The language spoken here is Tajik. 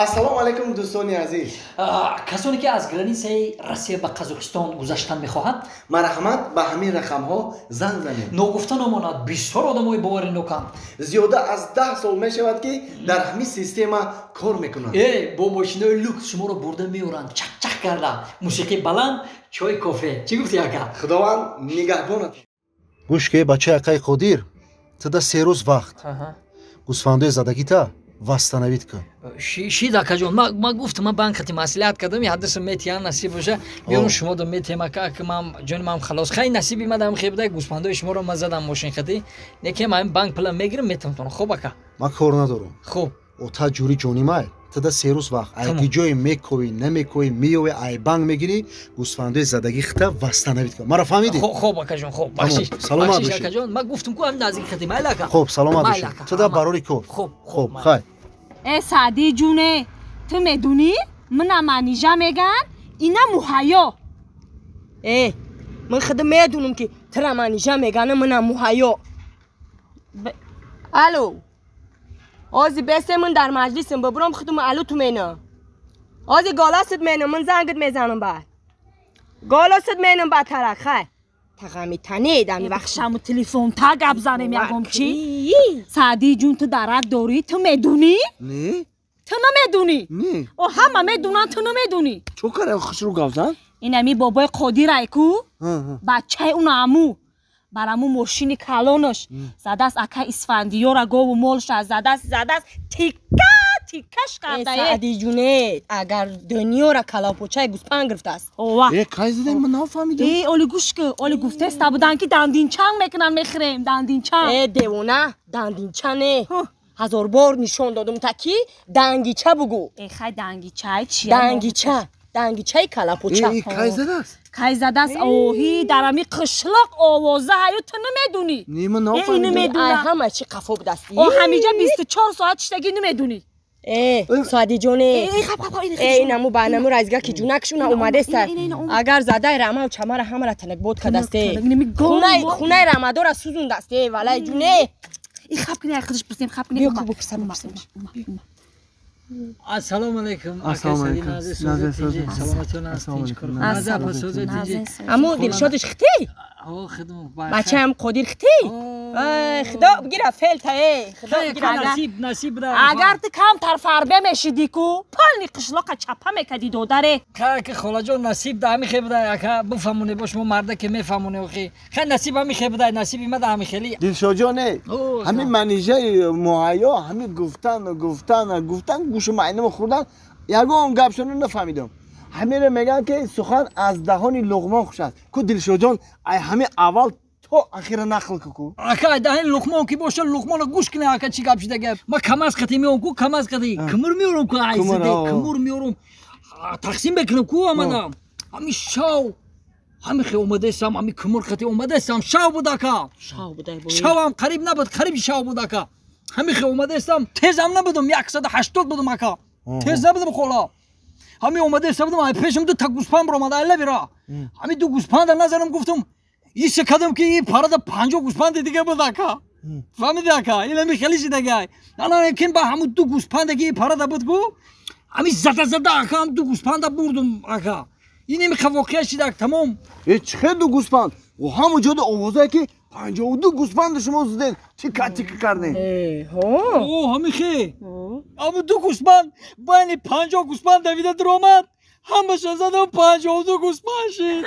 Ассалому алайкум, дӯстони азиз. Касоне ки аз границаи Россия ба Қазоқистон гузаштан мехоҳанд, марҳамат, ба ҳамин рақамҳо занг занед. Ногуфта намонад, бисёр одамои бовариноканд. Зиёда аз 10 сол мешавад, ки дар ҳамин система кор мекунанд. Э, бо мошинои люкс шуморо бурда меоранд, чақчақ карда, мусиқии баланд, чой, кофе. Чӣ гуфти, ака? Худованд нигаҳбонат. Гӯш ке, бачаи акаи Қодир, туда 3 рӯз вақт, гӯсфандои задагита восстановить кун. Шид, акаҷон, ма гуфтам, ма банкати маслиҳат кардам, ҳадиса метиҳан, насиб боша, биёрум, шумо да метиҳем, ака. Ман ҷони ман халос, хай, насиби ма дам хебда, гӯсфандои шуморо ма задам мошин хати неке, ма банк пула мегирам, метавонтон. Хуб, ака. Ман кор надорам. Хуб. Ота ҷури ҷонимай, тада 3 рӯз вақт, ай ҷое мековӣ, намековӣ, меёвӣ, ай банк мегирӣ, гӯсфандои задагӣ хита восстановить кун. Мара фаҳмидӣ? Хуб, акаҷон, хуб, бахшиш. Саломат бошӣ. Акаҷон, ма гуфтам ку, ҳам наздик хати, майли, ака. Хуб, саломат бошӣ, туда барори кор. Хуб. Хуб, хай. Э, Саъдӣ ҷуне, ту медунӣ, мана Манижа меган, ина Муҳайё. Э, ман худам медунам, ки тура Манижа мегана, мана Муҳайё. Алло, ози бесе, ман дар маҷлисам, бибурам, худум алло ту мена, ози голосит менам, ман зангит мезанам, баъд голосит менам, баъд тарак, хай, тағами танед ами вақт. Шаму телефон та гап занем, ягом чӣ. Саъдӣ ҷун, ту дарак дорӣ, ту медунӣ? Не. Ту намедунӣ? Не. О, ҳама медунанд, ту намедунӣ. Чо кара, хушрӯ гап зан. Инами бобои Қодирай ку, бачаи уна, аму бар аму мошини калонаш задааст, ака Исфандиёра, гову молша задааст, задааст, тикка тиккаш кардае. Саъди ҷуне, агар дунёра калапочаи гӯспанд гирифтааст. Ова. Э, кай задем, ман нафаҳмидам. Э, оли гӯш ку, оли гуфтеста будан, ки дандинчанг мекунанд, мехӯрем дандинчанг. Э, девона, дандинча не, ҳазор бор нишон додум та, ки дангича бугӯ. Э, хай, дангичай чи? Дангича, дангичаи калапоча. Э, кай задааст? Кай задааст? Оҳи, дар ами қишлоқ овоза ҳаю, ту намедунӣ? Не, ман Э, нафаҳмидам. намедунам. Ай, ҳама чи қафо будааст. О, ҳамиҷа 24 соат чиштагӣ, намедунӣ? Э, Саъдиҷоне. Э, хаб, хаб, хаб. Э, инаму ба наму разига ки ҷунакшуна омадеста, агар задаи рамау чамара ҳамара танакбод кардасте, хунаи рамадора сӯзундасте, валай ҷуне. И, хаб кни, ай худаш пурсем, хаб кни. Биё ку, бупурсам, бупурсам. Ассалому алайкум. Ассалому алайкум. Саломатон. Аму Дилшодиш хити? Бачаам Қодир хити? Худо бигира фелта, э, худо бигира. Насиб, насиб. Агар ту камтар фарбе мешидӣ ку, полни қишлоқа чапа мекардӣ, додаре. Ка, холаҷон, насиб да ҳами хебда, ака, бифаҳмоне бош, мо марда ки мефаҳмоне, охи, хай, насиб ҳами хебда, насиби ма да ҳами хели. Дилшоҷоне, ҳамин Манижаи Муҳайё ҳамин гуфтан, гуфтан, гуфтан, гӯшу майнамо хӯрдан, ягон гапшоно нафаҳмидам. Ҳамеро мегӯянд, ки сухан аз даҳони Луқмон хуш аст ку. Дилшоҷон, ай ҳамин аввал то ахира нақл ку. Ака, ай даҳани Луқмон ки боша, Луқмона гӯш кина, ака, чӣ гап шида гап. Ма камаз қати меом ку, камаз қати кумур меорам ку, айзиде кумур меорам, тақсим мекунам ку. Омадам ҳами шав, ҳами хе омадаистам, ҳами кумур қати омадаистам, шав буд, ака, шавам қариб набуд, қариб шав буд, ака. Ҳами хе омадаистам, тезам набудам, 180 будам, ака, тез набудам, хола. Ҳами омадаиста будам, ай пешам ду та гӯспанд баромад, ай лавира. Ҳами ду гӯспанда назарам, гуфтам, исе кардам, ки и парада 50 гӯспанди дига буд, ака, фаҳмиди, ака? Инами хеле шидагай, ана кин ба ҳамун ду гӯспанде ки и парада буд ку, ҳами зада зада, ака, ҳам ду гӯспанда бурдум, ака. Инеми воқеа шидак, тамом. Э, чӣ хел ду гӯспанд? Ҳамун ҷода овозае, ки 52 гӯспанду шумо зуден, тика тика кардем. О, ҳами хе ҳамун ду гӯспанд байни 50 гӯспанд давида дуромад, ҳамаша задам, 52 гӯспанд шид.